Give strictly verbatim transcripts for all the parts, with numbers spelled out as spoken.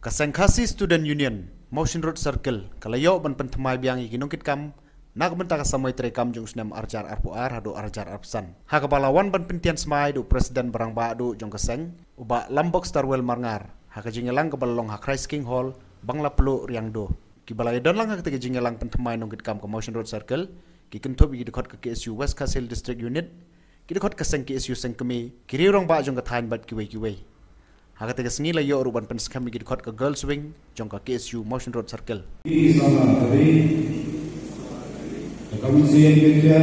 Ka Seng Khasi Student Union, Mawshynrut Circle, ka la ïoh ban pynthymmai biang ïa ki nongkitkam na ka bynta ka samoi treikam jong u snem ar hajar arphew ar haduh ar hajar arphew san, ha kaba la wan ban pyntian smai da u President ba rangbah duh jong ka seng, u Bah Lambok Starwell Marngar, ha ka jingïalang kaba la long ha Christ King Hall, Bangla Pluh, Riangdo. Kiba la ïadon lang ha katei ka jingïalang pynthymmai nongkitkam ka Mawshynrut Circle, ki kynthup ïa ki dkhot ka K S U West Khasi Hills District Unit, ki dkhot ka seng K S U Sengkmie, ki riew rangbah jong ka thaiñ bad kiwei kiwei. Ha katei ka sngi la ïoh ruh ban pynskhem ïa ki dkhot ka Girls Wing jong ka K S U Mawshynrut Circle. Ki samla ka ri, ka Committee of India,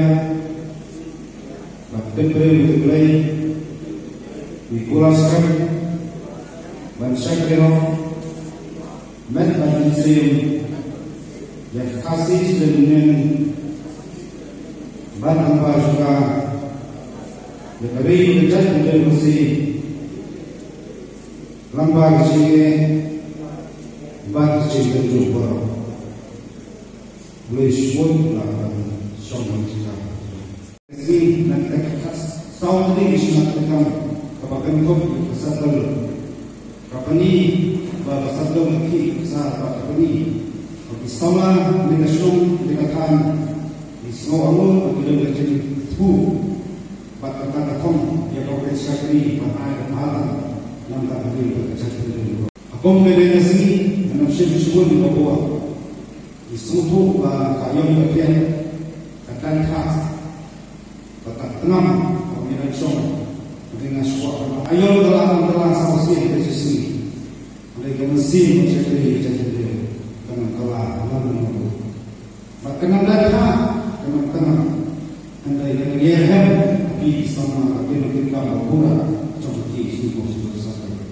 bad ka Prime Minister, ki kula skhem ban shakri hok, met bad mynsiem ïa ka Khasi Student Union bad lyngba jong ka ïa ka ri, ka jaitbynriew Khasi, lyngba ka jingeh bad ka jingkynjoh baroh. Khublei shibun, la ka ban shong lang jingkyrkhu. Ka sngi na ka khatsaw tarik ka shnong Trikam, kaba kynthup ïa ka Sadar Company, ba ka Sadar Company, ka sa ba company, ba ki samla na ka shnong na ka thaiñ, ki sngew angnud ba ki don ka jingthmu bad ka tang ka thong ïa ka shakri ban ai ka bhalang na ka bynta ka jaitbynriew. Ha kum kane ka sngi ngan ym shim shibun ka por. Ngi sngewthuh ba ka aïom ka thiang, ka dang thah, ka dang tngam, ka ngi dang shong. Hynrei nga sngewkwah ba aïom ka la, ka la sa sien ka shisien. Hynrei ka mynsiem ka shakri ka shakri ka nang kylla, ka nang kylla. Bad ka nang dang thah, ka nang tngam. Hynrei ka nang ïarem ha phi ki samla, ha phi ki nongkitkam ba pura jong ka K S U Mawshynrut Circle.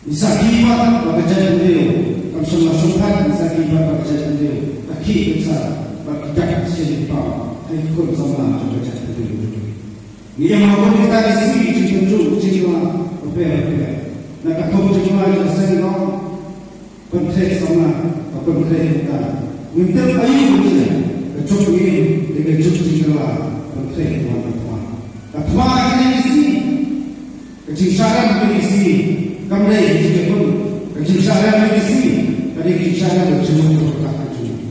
Ngi sakhi pat ba ka jaitbynriew kam shym la shongthait, ngi sakhi pat ba ka jaitbynriew ka khih ka sar bad ki dak ki shin ki pam ha ki khun samla jong ka jaitbynriew. Ngi ïa mawkun kita ki sngi ki jingpynjur jingma bapher bapher. Na ka thong jingma jong ka seng, ngi pyntrei samla, ka pyntrei kita. Ngim tip aïu ruh ka juk ngi, dei ka juk jingkylla, pyntrei ka wan ka thma. Ka thma kine ki sngi. Ka jingshah rem kine ki sngi kam dei ka jingïakhun. Ka jingshah rem kine ki sngi ka dei ka jingshah rem ka jingmut ka jong ngi.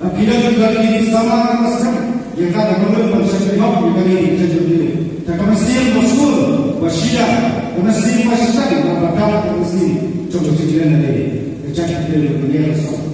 Lada phi don, phi don kine ki samla, ka sdang ïa ka, ka don ban shakri hok ïa kane ka jaitbynriew. Te ka mynsiem ba sngewbha, ka mynsiem ba shai, ba dap ka mynsiem jong ka jingkren, ka jaitbynriew ka ïa ka song.